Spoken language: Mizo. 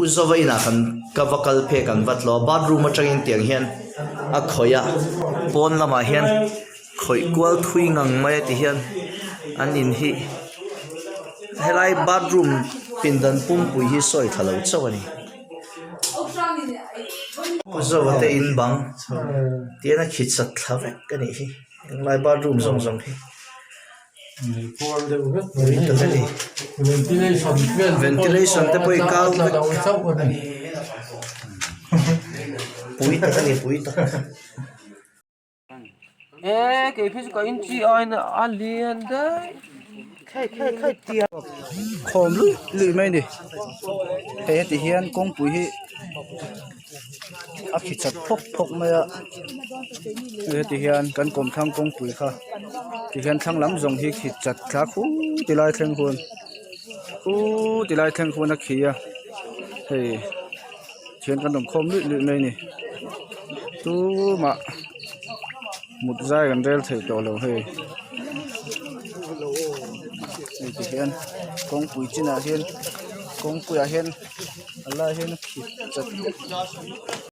U Zova inah kan ka va kal phei kan va tlawh a bathroom atangin tiang hian a khawih a pawn lamah hian khawih kual thui ngang mai a ti hian an in hi helai bathroom pindan pumpui hi sawi thla lo chauh a ni. U Zova te in bang tihian a khi chat thla vek a nih hi englai bathroom zawng zawng hi. Ventilation te pawh hi kau vek pui tak a ni pui tak. Khawm luih luih mai a ni hei heti hian kawngpui hi a khi chat phawk phawk mai a hei heti hian kan kawmthlang kawngpui kha ti hian thlang lam zawng hi khi chat thla khu ti lai thleng khuan khu ti lai thleng khuan a khi a hei thian kan awm khawm luih luih mai a ni tumah mut zai kan rel thei tawh lo hei hei ti hian kawngpui chinah hian kawngpuiah hian a lai hian a khi chat.